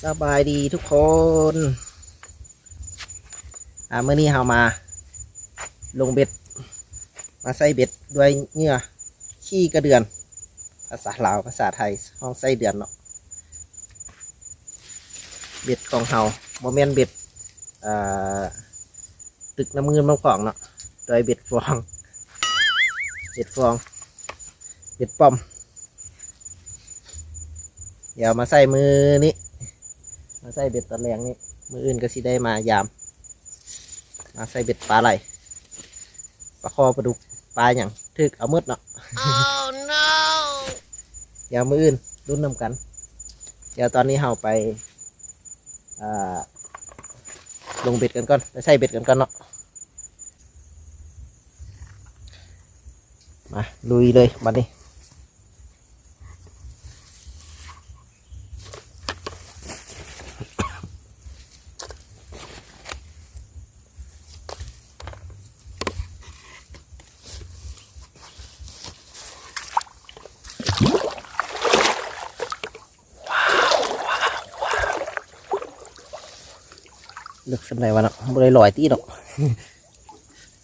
ສະບາຍດີທຸກຄົນ ອາ ມື້ນີ້ເຮົາມາລົງເບັດ ມາໃສ່ເບັດດ້ວຍເຫຍື່ອຂີ້ກະເດືອນ ພາສາລາວ ພາສາໄທ ຮ້ອງໄສ້ເດືອນເນາະ. ເບັດຂອງເຮົາບໍ່ແມ່ນເບັດ ເອີ ຕຶກນ້ຳເງິນນ້ຳຂອງເນາະ ດ້ວຍເບັດຟອງ ເບັດຟອງ ເບັດປ້ອມ. ດຽວມາໃສ່ມື້ນີ້ ມາໃສ່ເບັດຕອນແລງນີ້ ມື້ອື່ນກໍຊິໄດ້ມາຢາມ ມາໃສ່ເບັດປາໄຫຼ ປາຄໍ່ ປາດຸກ ປາຫຍັງຖືກເອົາໝົດເນາະ. ດຽວມື້ອື່ນລຸ້ນນຳກັນ. ດຽວຕອນນີ້ເຮົາໄປ ເອີ ລົງເບັດກັນກ່ອນ ໄປໃສ່ເບັດກັນກ່ອນເນາະ. ມາລຸຍເລີຍບັດນີ້. ເລິກສ່ຳໃດວະເນາະ ບໍ່ໄດ້ລອຍຕິດອກ.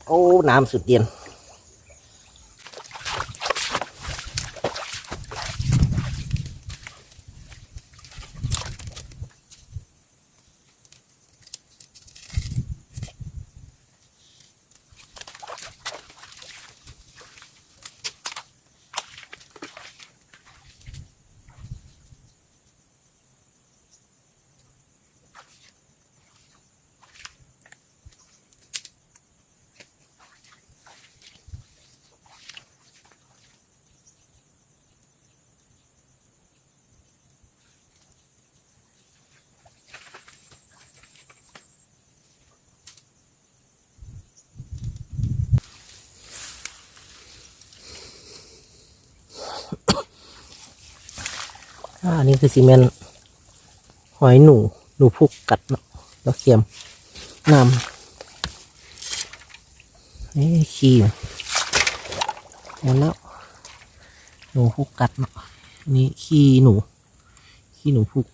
ໂອ້ ນ້ຳສຸດເຢັນ. ອາ ອັນນີ້ຄືຊິແມ່ນຫອຍໜູ ໜູພຸກກັດເນາະ ແລ້ວຄຽມນ້ຳ. ນີ້ຂີ້ ແມ່ນແລ້ວ ໜູພຸກກັດເນາະ ນີ້ຂີ້ໜູ. ຂີ້ໜູພຸກ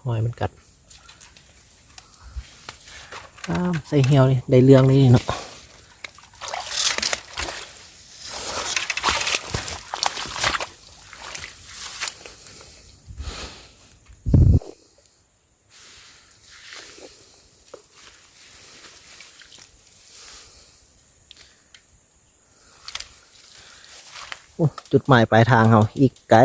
ຫອຍມັນກັດ. ອ້າ ໃສ່ແຮ້ວນີ້ໄດ້ເລື່ອງເລີຍເນາະ. ໂອ້ ຈຸດໝາຍປາຍທາງເຮົາອີກໄກ.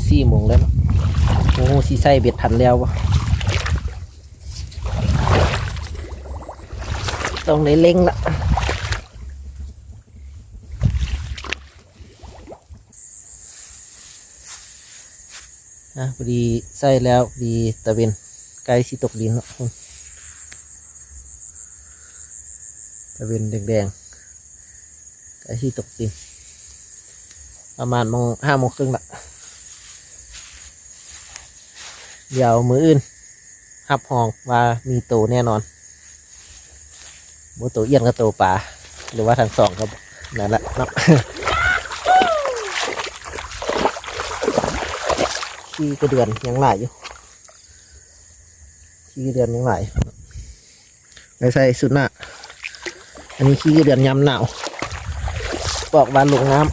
ສີ່ໂມງແລ້ວເນາະ. ໂອ້ ຊິໃສ່ເບັດທັນແລ້ວບໍ່? ຕ້ອງໄດ້ເລັ່ງລະ. ອ່ະ ພໍດີໃສ່ແລ້ວ ພໍດີຕາເວັນໃກ້ຊິຕົກດິນເນາະ. ຕາເວັນແດງໆ. ໄດ້ທີ່ຕົກຕິນ ປະມານໂມງ ຫ້າໂມງເຄິ່ງລະ. ດຽວມື້ອື່ນຮັບຮອງວ່າມີໂຕແນ່ນອນ ບໍ່ໂຕອ່ຽນກໍໂຕປາ ຫຼືວ່າທັງສອງກໍນັ້ນລະເນາະ. ຂີ້ກະເດືອນຍັງຫຼາຍຢູ່ ຂີ້ກະເດືອນຍັງຫຼາຍ. ໄປໃສ່ຊຸດໜ້າ. ອັນນີ້ຂີ້ກະເດືອນຍາມໜາວ ບອກວ່າລົງນ້ຳ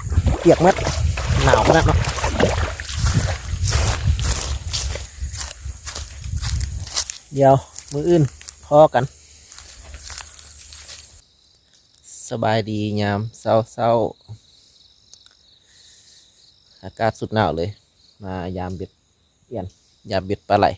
ປຽກໝົດ ໜາວຂະໜາດເນາະ. ດຽວມື້ອື່ນພໍ້ກັນ. ສະບາຍດີຍາມເຊົ້າໆ ອາກາດສຸດໜາວເລີຍ ມາຢາມເບັດ ປ່ຽນຢາມເບັດປາໄຫຼ.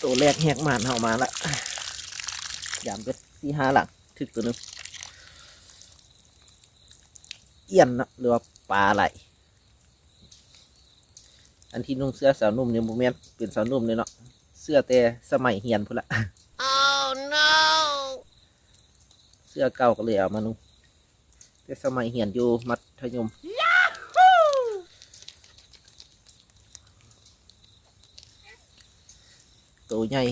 ໂຕແລກແຮກໝານເຮົາມາລະ ຢາມເບັດສີ່ຫ້າຫຼັງ ຖືກໂຕໜຶ່ງ ອ່ຽນເນາະ ຫຼືວ່າປາໄຫຼ. ອັນທີ່ນຸ່ງເສື້ອສາວໜຸ່ມນີ້ບໍ່ແມ່ນເປັນສາວໜຸ່ມເດ້ເນາະ ເສື້ອແຕ່ສະໄໝຮຽນພຸ້ນລະ. ເສື້ອເກົ່າກໍເລີຍເອົາມານຸ່ງ ແຕ່ສະໄໝຮຽນຢູ່ມັດທະຍົມ. ໂຕໃຫຍ່.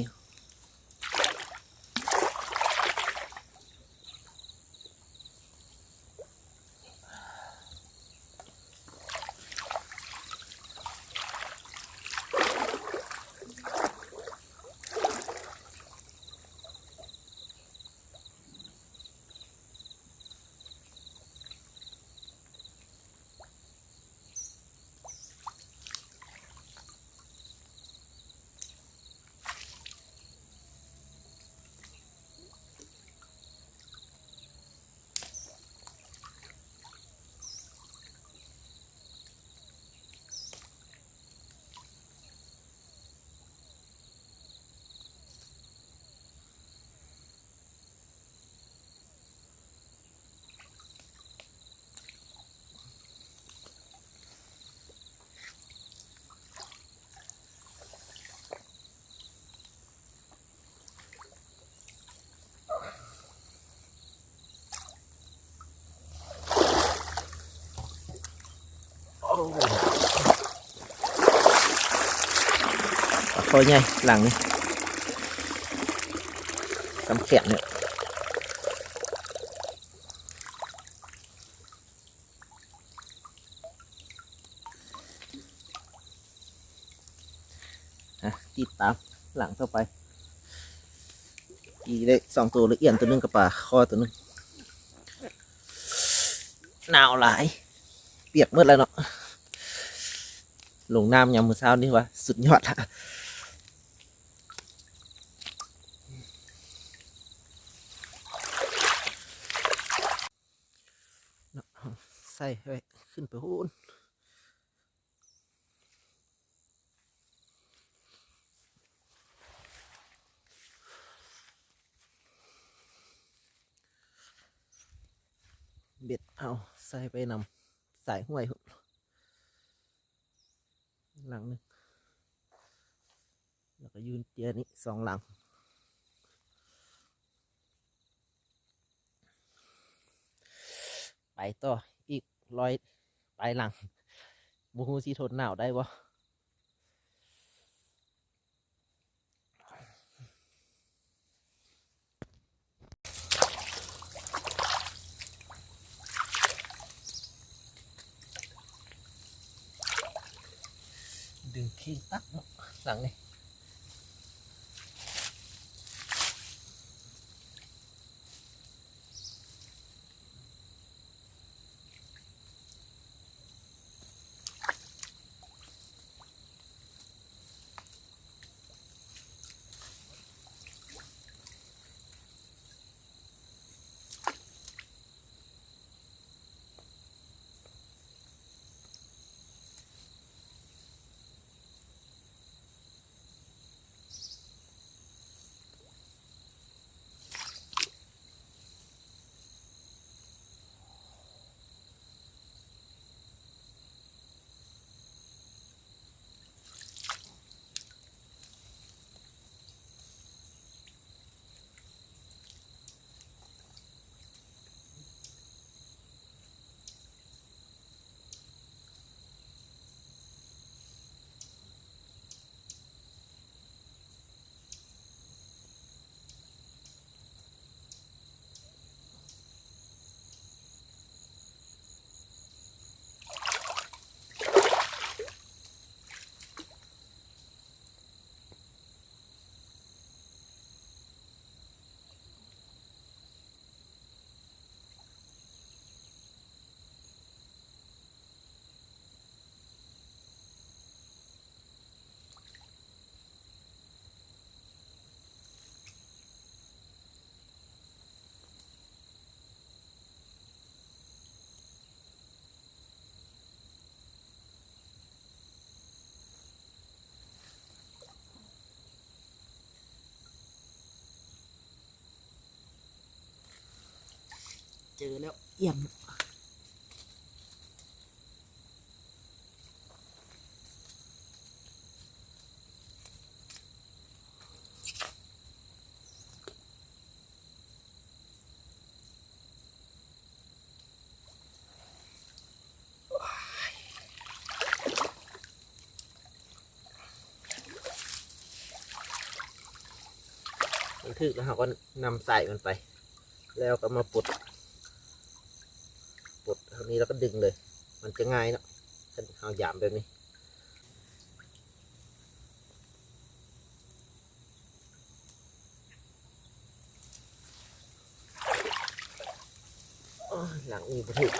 ໂອ້ ປາຄໍໃຫຍ່ຫຼັງນີ້ ສ່ຳແຂນນີ້. ອ່ະ ຕິດຕາມຫຼັງຕໍ່ໄປ. ອີກໄດ້ສອງໂຕ ລະອຽນໂຕໜຶ່ງກັບປາຄໍໂຕໜຶ່ງ. ໜາວຫຼາຍ ປຽກໝົດແລ້ວເນາະ. ລົງນ້ຳຍາມມື້ເຊົ້ານີ້ວ່າສຸດຍອດລະ. ໃສ່ໄວ້ ຂຶ້ນໄປພຸ້ນ. ເບັດເຮົາໃສ່ໄປນຳສາຍຫ້ວຍພຸ້ນ ຫຼັງໜຶ່ງ ແລ້ວກໍຢູ່ເຈຍນີ້ສອງຫຼັງ. ໄປຕໍ່ອີກຮ້ອຍປາຍຫຼັງ ບໍ່ຮູ້ຊິທົນໜາວໄດ້ບໍ່. ປາ ເກັ່ງຄັກເນາະຫຼັງນີ້. ເຈີແລ້ວ ອຽມ. ມັນຖືກແລ້ວ ເຮົາກໍນຳສາຍມັນໄປ ແລ້ວກໍມາປົດ ປົດເທົ່ານີ້ ແລ້ວກໍດຶງເລີຍ ມັນຈະງ່າຍເນາະ ຄັນເຮົາຢາມແບບນີ້. ໂອ້ຍ ຫຼັງນີ້ບໍ່ຖືກ.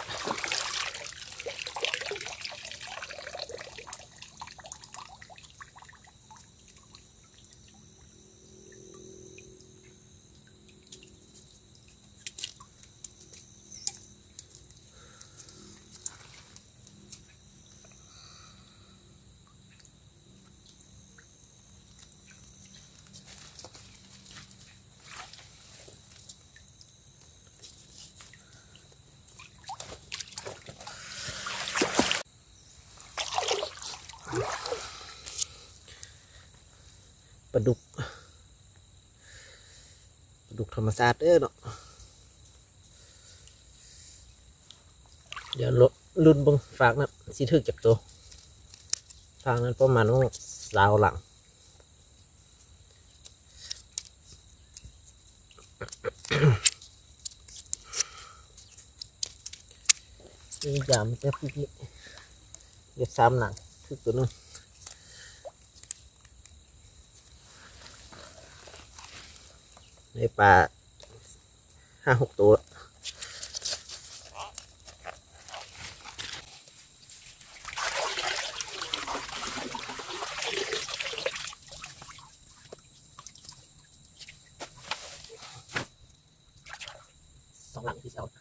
ປາດຸກ ປາດຸກທຳມະຊາດເດີເນາະ. ດຽວລຸ້ນເບິ່ງຟາກນັ້ນຊິຖືກຈັກໂຕ. ຟາກນັ້ນປະມານຊາວຫຼັງ. ນີ້ຢາມແຕ່ຜູ້ນີ້ ເຮັດສາມຫຼັງ ຖືກໂຕໜຶ່ງ. ໄດ້ປາຫ້າຫົກໂຕ. ສອງຫຼັງທີ່ເອົາ. ສ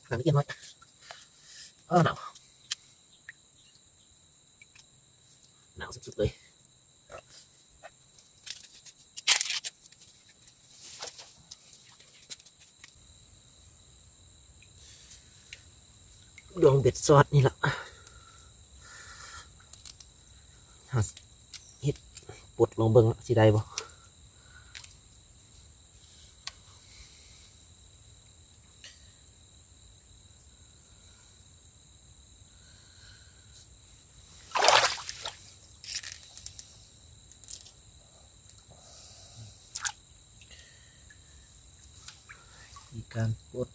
ໜັງເອີຍ ເອີ ໜາວ ໜາວສຸດໆເລີຍ. ດວງເບັດຊອດນີ້ລະ ເຮົາເຮັດປົດລອງເບິ່ງ ຊິໄດ້ບໍ່? ມີການປົດ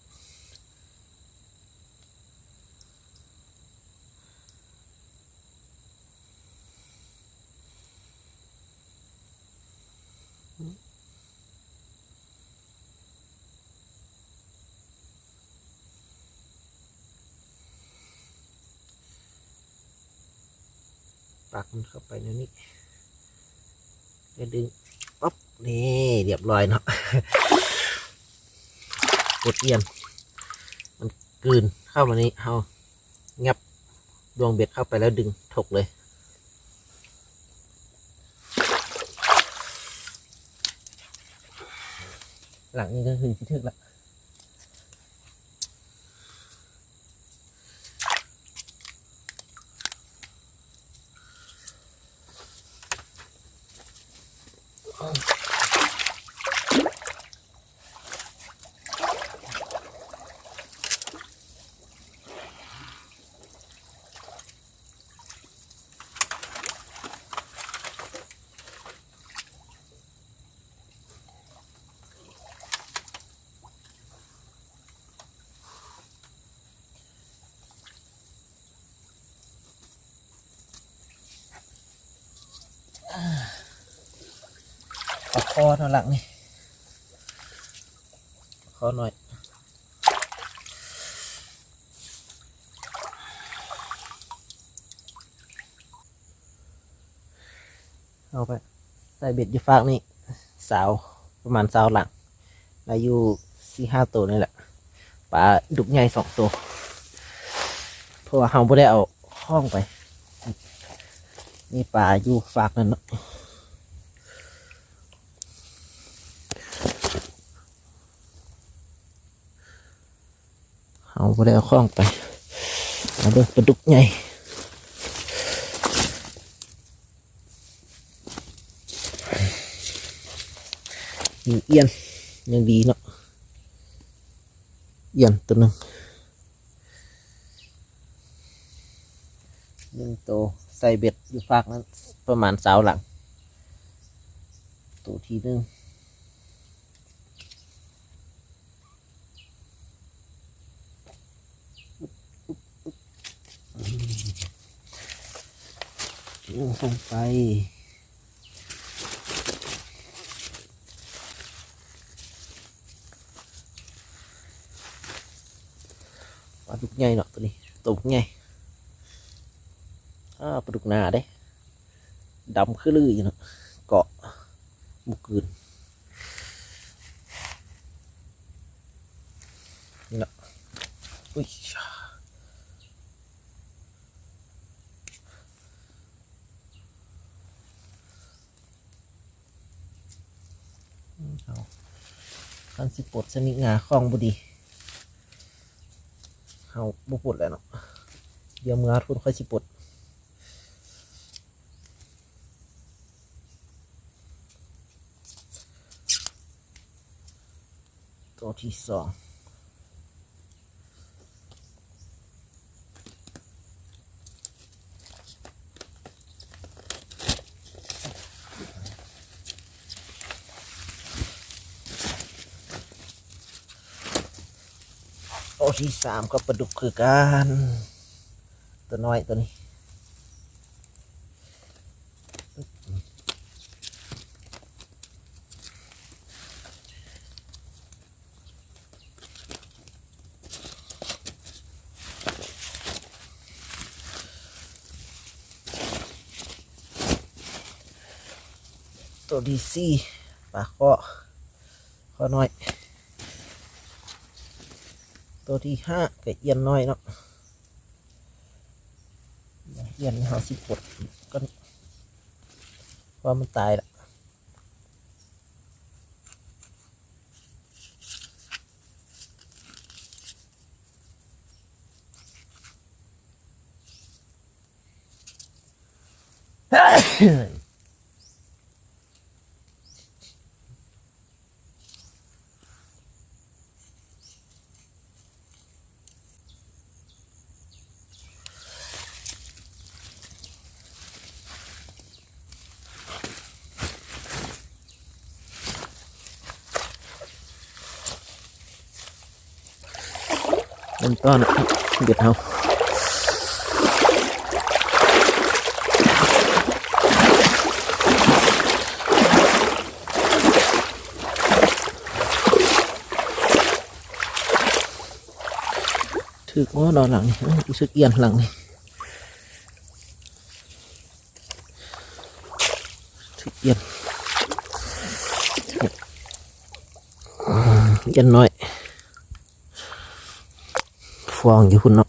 ປັກມັນເຂົ້າໄປແນວນີ້ ແລ້ວດຶງ ປັອບ ນີ້ ລຽບລ້ອຍເນາະ. ປົດອຽນ ມັນກືນເຂົ້າມານີ້ ເຮົາຫຍັບດວງເບັດເຂົ້າໄປແລ້ວດຶງ ທົກເລີຍ. ຫຼັງນີ້ກໍຄືຊິຖືກລະ. ປາຄໍເນາະ ຫຼັງນີ້ ຄໍນ້ອຍ. ເຮົາໄປໃສ່ເບັດຢູ່ຟາກນີ້ ຊາວ ປະມານຊາວຫຼັງ ໄດ້ຢູ່ສີ່ຫ້າໂຕນີ້ແຫຼະ. ປາດຸກໃຫຍ່ສອງໂຕ ເພາະວ່າເຮົາບໍ່ໄດ້ເອົາຂອງໄປ ມີປາຢູ່ຟາກນັ້ນເນາະ. ເຮົາບໍ່ໄດ້ເອົາຂອງໄປ. ມາເບິ່ງປາດຸກໃຫຍ່ ມີອຽນ ຍັງດີເນາະ ອຽນໂຕໜຶ່ງ ໜຶ່ງໂຕ ໃສ່ເບັດຢູ່ຟາກນັ້ນປະມານຊາວຫຼັງ ໂຕທີໜຶ່ງ. ລົງໄປ ປາດຸກໃຫຍ່ເນາະ ໂຕນີ້ ໂຕບັກໃຫຍ່. ອ້າ ປາດຸກໜາເດ້ ດຳຄືລືຢູ່ເນາະ ເກາະ ບໍ່ກືນເນາະ. ອຸ້ຍ ເຮົາ ຄັນຊິປົດຊະນິດງາຂອງບໍ່ດີ ເຮົາບໍ່ປົດແລ້ວເນາະ ດຽວເມືອພຸ້ນຄ່ອຍຊິປົດ. ໂຕທີສອງ ໂຕທີສາມກໍປາດຸກຄືກັນ ໂຕນ້ອຍໂຕນີ້. ໂຕທີສີ່ ປາຄໍ ຄໍນ້ອຍ. ໂຕທີຫ້າກໍອ່ຽນນ້ອຍເນາະ, ອ່ຽນເຮົາຊິປົດກ່ອນ ເພາະວ່າມັນຕາຍລະ. ເລີ່ມຕົ້ນເບັດເຮົາ ຖືກບໍ່ເນາະຫຼັງນີ້? ເອີ ຮູ້ສຶກອ່ຽນຫຼັງນີ້ ຖືກອ່ຽນ ອ່ຽນນ້ອຍ ຟອງຢູ່ພຸ້ນເນາະ.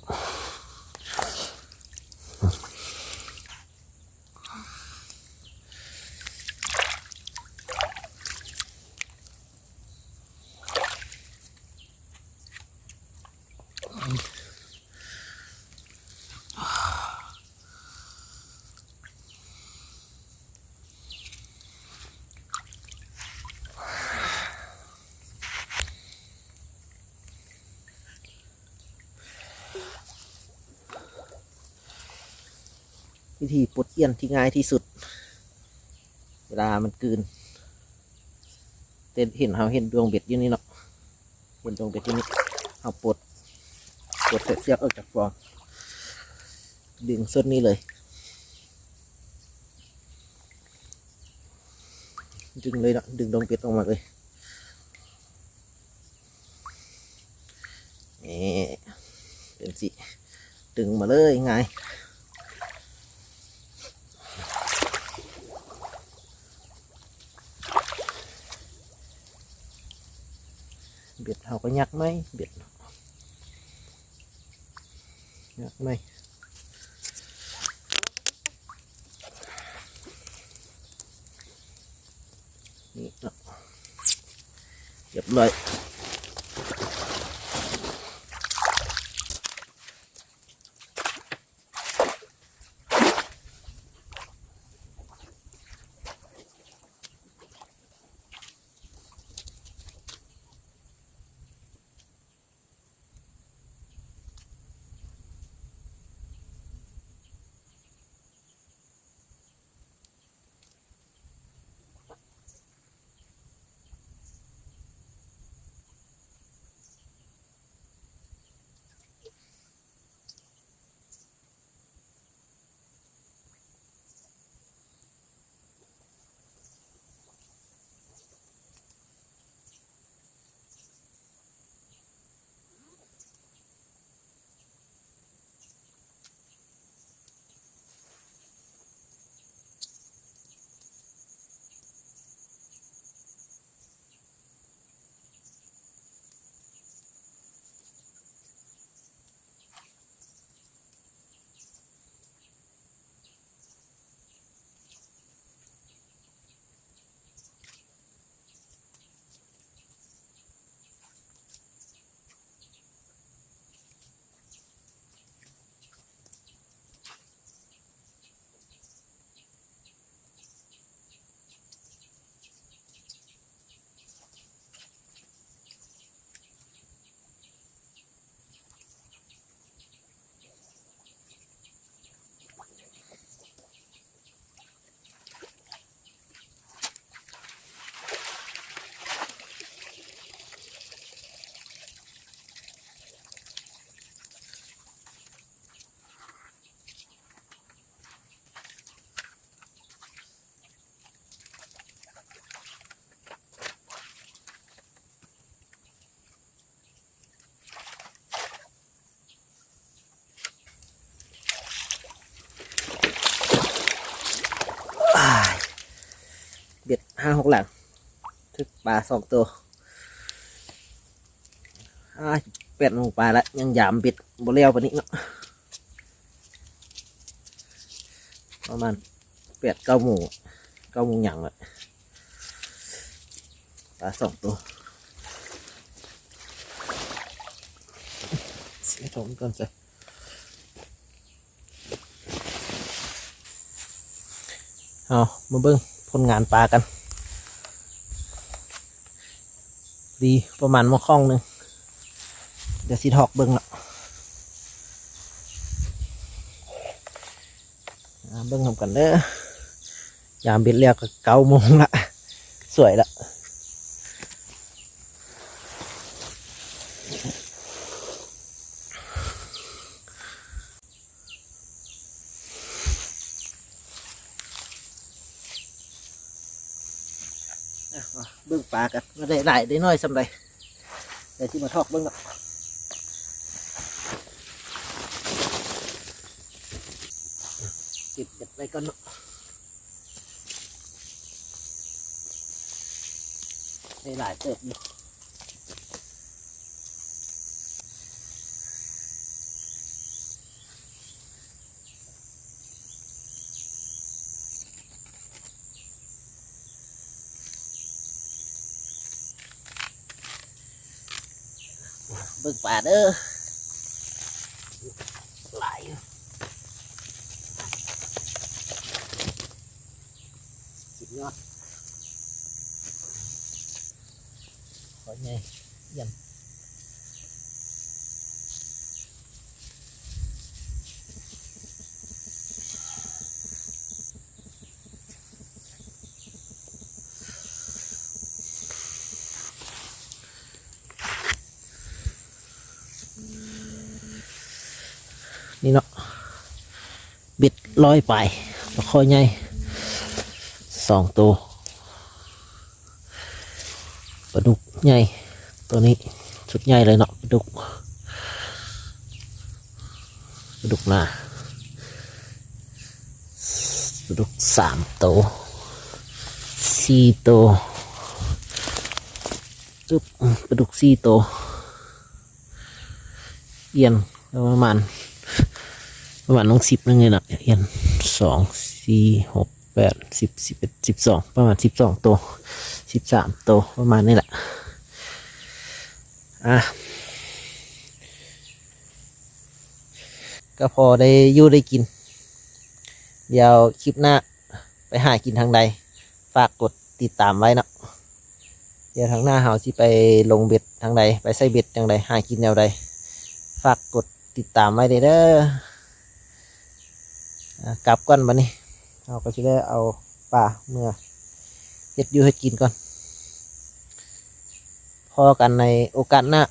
ວິທີປົດອ່ຽນທີ່ງ່າຍທີ່ສຸດ ເວລາມັນກືນ ແຕ່ເຫັນ ເຮົາເຫັນດວງເບັດຢູ່ນີ້ເນາະ ເຫັນດວງເບັດຢູ່ນີ້ ເຮົາປົດ ປົດແຕະເຊືອກອອກຈາກຟອງ ດຶງສົດນີ້ເລີຍ ດຶງເລີຍເນາະ ດຶງດວງເບັດອອກມາເລີຍ. ນີ້ ເປັນຊິ ດຶງມາເລີຍ ງ່າຍ. ເບັດເຮົາກໍຍັກໃໝ່ ເບັດ ຍັກໃໝ່ ນີ້ເນາະ ຮຽບຮ້ອຍ.ອ້າຍ ເບັດຫ້າຫົກຫຼັງ ຖືກປາສອງໂຕ. ອ້າຍ ແປດໂມງປາຍລະ ຍັງຢາມເບັດບໍ່ແລ້ວປານນີ້ເນາະ ປະມານແປດເກົ້າໂມງ ເກົ້າໂມງຫຍັງລະ ປາສອງໂຕ ເສຍຖົງກ່ອນຊະ. ເອົາມາເບິ່ງຜົນງານປາກັນ ດີປະມານໝໍ້ຂ້ອງໜຶ່ງ ດຽວຊິຖອກເບິ່ງເນາະ ມາເບິ່ງນຳກັນເດີ ຢາມເບັດແລ້ວກໍເກົ້າໂມງລະ ສວຍລະ. ອ່ະ ມາເບິ່ງປາກັນ ວ່າໄດ້ຫຼາຍໄດ້ໜ້ອຍສ່ຳໃດ ດຽວຊິມາຖອກເບິ່ງເນາະ ເກັບເບັດໄວ້ກ່ອນເນາະ. ໄດ້ຫຼາຍເຕີບຢູ່ ເບິ່ງປາເດີ ຫຼາຍຢູ່ ສຸດຍອດ ຂໍໃຫຍ່ ຢ້ຽມ. ນີ້ເນາະ ເບັດຮ້ອຍປາຍ ປາຄໍ່ໃຫຍ່ສອງໂຕ ປາດຸກໃຫຍ່ ໂຕນີ້ຊຸດໃຫຍ່ເລີຍເນາະ ປາດຸກ ປາດຸກນາ ປາດຸກສາມໂຕ ສີ່ໂຕ ປາດຸກສີ່ໂຕ ອ່ຽນປະມານ ປະມານຕ້ອງສິບໜຶ່ງນີ້ນະ ອ່ຽນ ສອງ ສີ່ ຫົກ ແປດ ສິບ ສິບເອັດ ສິບສອງ ປະມານສິບສອງໂຕ ສິບສາມໂຕ ປະມານນີ້ແຫຼະ ອ່າ ກໍພໍໄດ້ຢູ່ໄດ້ກິນ ດຽວຄລິບໜ້າໄປຫາກິນທາງໃດ ຝາກກົດຕິດຕາມໄວ້ເນາະ. ດຽວທາງໜ້າເຮົາຊິໄປລົງເບັດທາງໃດ ໄປໃສ່ເບັດຈັ່ງໃດ ຫາກິນແນວໃດ ຝາກກົດຕິດຕາມໄວ້ເດີ. ອ່າ ກັບກ່ອນບັດນີ້ ເຮົາກໍຊິໄດ້ເອົາປາເມືອເຮັດຢູ່ເຮັດກິນກ່ອນ. ພໍ້ກັນໃນໂອກາດໜ້າ.